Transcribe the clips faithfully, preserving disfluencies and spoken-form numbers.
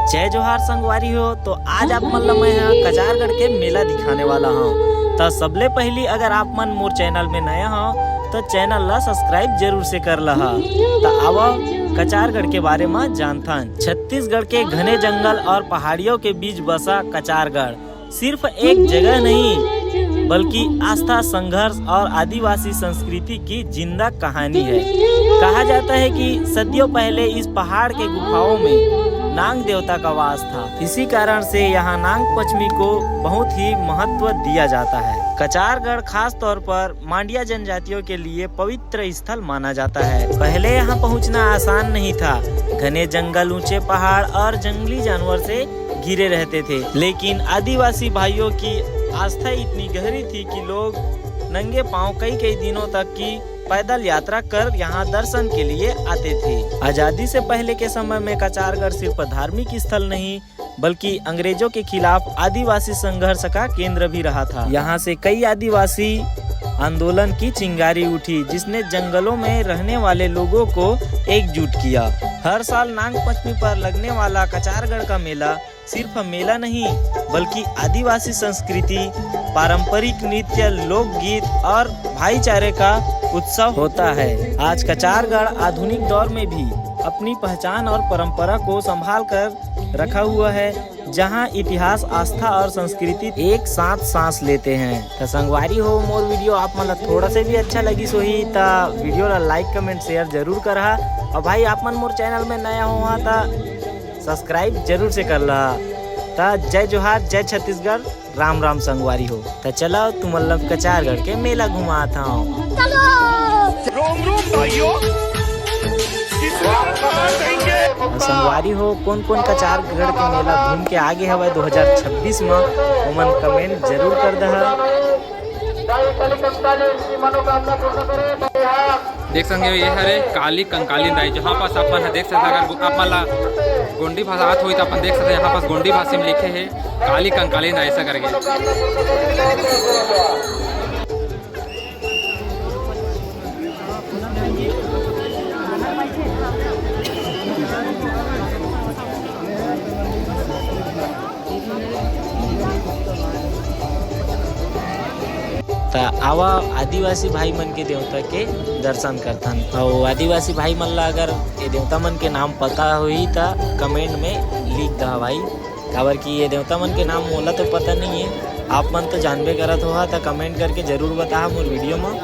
जय जोहार संगवारी हो। तो आज आप मन ला मैं ह कचारगढ़ के मेला दिखाने वाला हूँ। तो सबले पहली अगर आप मन मोर चैनल में नया हो तो चैनल ला सब्सक्राइब जरूर से कर लहा। तो आवा कचारगढ़ के बारे में जानथन। छत्तीसगढ़ के घने जंगल और पहाड़ियों के बीच बसा कचारगढ़ सिर्फ एक जगह नहीं, बल्कि आस्था, संघर्ष और आदिवासी संस्कृति की जिंदा कहानी है। कहा जाता है कि सदियों पहले इस पहाड़ के गुफाओं में नाग देवता का वास था। इसी कारण से यहाँ नाग पंचमी को बहुत ही महत्व दिया जाता है। कचारगढ़ खास तौर पर मांडिया जनजातियों के लिए पवित्र स्थल माना जाता है। पहले यहाँ पहुँचना आसान नहीं था। घने जंगल, ऊंचे पहाड़ और जंगली जानवर से घिरे रहते थे, लेकिन आदिवासी भाइयों की आस्था इतनी गहरी थी कि लोग नंगे पांव कई कई दिनों तक की पैदल यात्रा कर यहाँ दर्शन के लिए आते थे। आजादी से पहले के समय में कचारगढ़ सिर्फ धार्मिक स्थल नहीं, बल्कि अंग्रेजों के खिलाफ आदिवासी संघर्ष का केंद्र भी रहा था। यहाँ से कई आदिवासी आंदोलन की चिंगारी उठी, जिसने जंगलों में रहने वाले लोगों को एकजुट किया। हर साल नाग पंचमी पर लगने वाला कचारगढ़ का मेला सिर्फ मेला नहीं, बल्कि आदिवासी संस्कृति, पारंपरिक नृत्य, लोकगीत और भाईचारे का उत्सव होता है। आज कचारगढ़ आधुनिक दौर में भी अपनी पहचान और परंपरा को संभाल कर रखा हुआ है, जहां इतिहास, आस्था और संस्कृति एक साथ सांस लेते हैं। तो संगवारी हो, मोर वीडियो आप मन ला थोड़ा से भी अच्छा लगिस होही, त वीडियो ला लाइक, कमेंट, शेयर जरूर करहा। और भाई, आप मन मोर चैनल में नया हो, त सब्सक्राइब जरूर से कर ला। त जय जोहार, जय छत्तीसगढ़, राम राम संगवारी हो। त चलो, तुमन ला कचारगढ़ के मेला घुमात हूँ। रोम रोम भाइयों, कितना कहाँ देंगे? और संगवारी हो, कौन कौन कचारगढ़ के मेला घूम के आगे हवय दो हज़ार छब्बीस म, ओमन कमेंट जरूर कर दहा। देख सकते हो, ये हरे काली कंकालीन दाई, जहाँ पास अपन ह देख सकते, अगर आप मन ला गोंडी भाषा आत होई त अपन देख सकते, यहाँ पास गोंडी भाषा में लिखे हे काली कंकालीन दाई ऐसा करके। त आवा आदिवासी भाई मन के देवता के दर्शन करथन। अउ आदिवासी भाई मन ला अगर ये देवता मन के नाम पता होही त कमेंट में लिख दहा भाई, काबर कि ये देवता मन के नाम मोला तो पता नहीं है, आप मन तो जानबे करत होहा, त कमेंट करके जरूर बताहा मोर वीडियो म।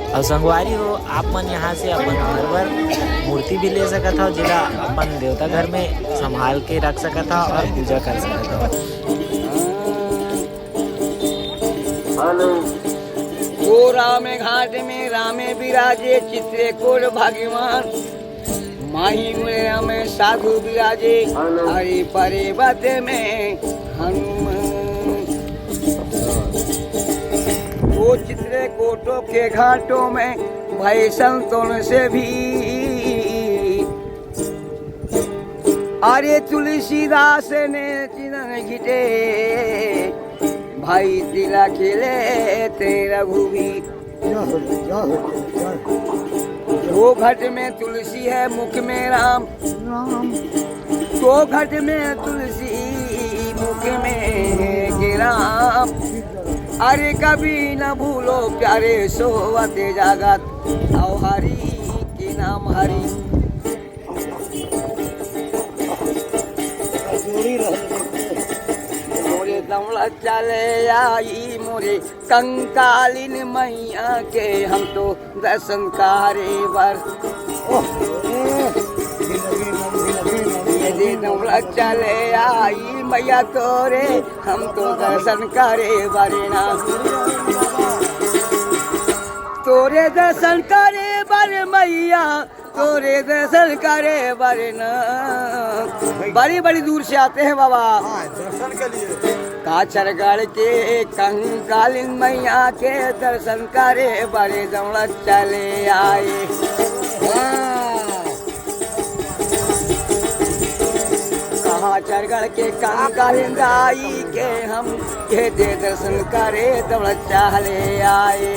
अउ संगवारी हो, आप मन यहाँ से अपन घर बर मूर्ति भी ले सकत हव, जेला अपन देवता घर में संभाल के रख सकत हव और पूजा कर सकत हव। हेलो। ओ राम घाट में रामे विराजे, चित्रकोट भगवान। माही में राम साधु विराजे, हरि पर्वत में हनुमान। ओ चित्रकोटों के घाटों में भय संतों से भी। अरे तुलसीदास ने चिन्ह घिटे, भाई तिला खेले ते रघुवीर। जय हो, जय हो, जय हो। दो घट में तुलसी है, मुख में राम। राम। दो घट में तुलसी, मुख में के राम। अरे कभी न भूलो प्यारे सोवत जागत, अउ हरि के नाम हरि। मोरे दमला चले आई मोरे कंकालिन मैया के हम तो दर्शन करे बर। ये दे दमला चले आई मैया तोरे हम तो दर्शन करे बर ना। तोरे दर्शन करे बर मैया, तोरे दर्शन करे बर ना। बड़ी बड़ी दूर से आते हैं बाबा। हाँ, दर्शन के लिए। काचरगढ़ के कंकालिन मैया के दर्शन करे बर दौड़ चले आए। हाँ। काचरगढ़ के कंकालिन दाई के हम के दे दर्शन करे दौड़ चले आए।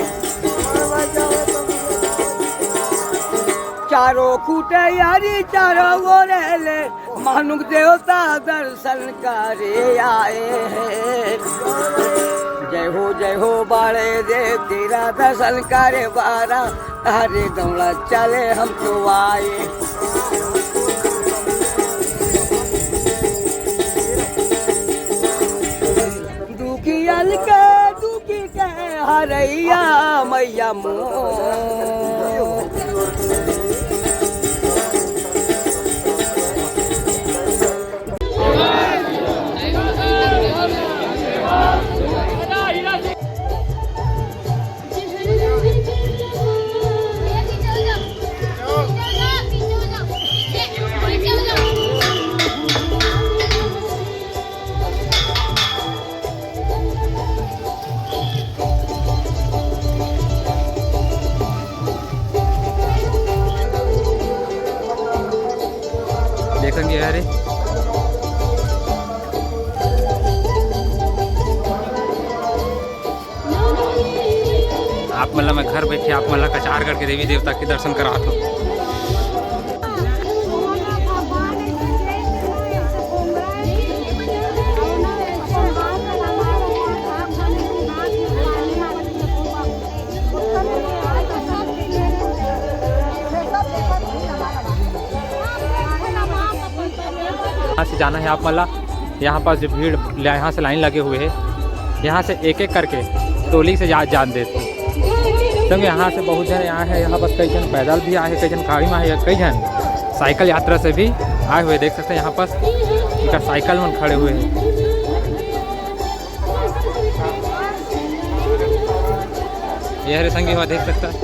चारों खुटे यारी चारों ओरे ले, मानुक देवता दर्शन करे आए हैं। जय हो, जय हो बाड़े देव, तेरा दर्शन करे बारा, अरे दौड़ा चले हम तो आए। दुखियन के दुखी के हरैया मैया मोर। देखंगे यार, आप मन ला मैं घर बैठे आप मन ला कचारगढ़ के देवी देवता के दर्शन करात हूँ। यहाँ से जाना है आप मन ला। यहाँ पास जो भीड़ ल-, यहाँ से लाइन लगे हुए है, यहाँ से एक एक करके टोली से जा, जान देते। तो यहाँ से बहुत जन यहाँ है, यहाँ पास कई जन पैदल भी आए हैं, कई जन गाड़ी में आए हैं, कई जन साइकिल यात्रा से भी आए हुए। देख सकते हैं यहाँ पास इनका साइकिल मन खड़े हुए हैं। ये हरे संगी हुआ देख सकता है,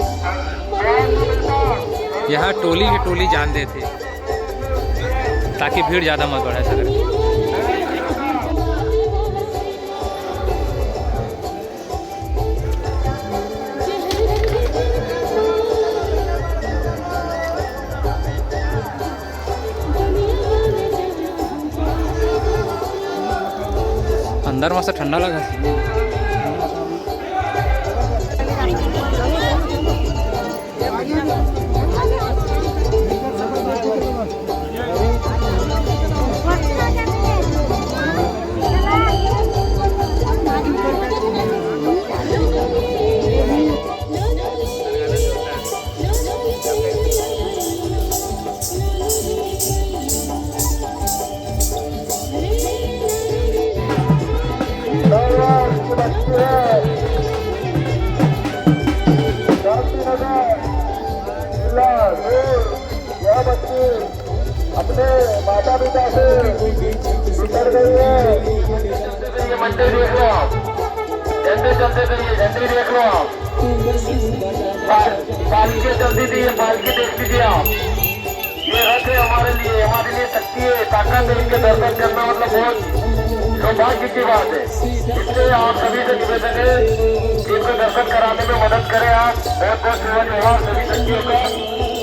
यहाँ टोली ही टोली जान देते। ताकि भीड़ ज्यादा मत बढ़े सके। अंदर मस्त ठंडा लगा। अपने माता पिता से बिछड़ गई है। ये मंदिर देख लो आप, झंडे चलते थे, ये झंडे देख लो आप, पाल-, पालकी चलती थी, ये पालकी देख लीजिए आप। ये रथ है हमारे लिए, हमारे लिए शक्ति है, ताकत है। इनके दर्शन करना मतलब बहुत सौभाग्य की बात है। इसलिए आप सभी से निवेदन है कि इनको दर्शन कराने में मदद करें आप। बहुत बहुत धन्यवाद सभी शक्तियों का।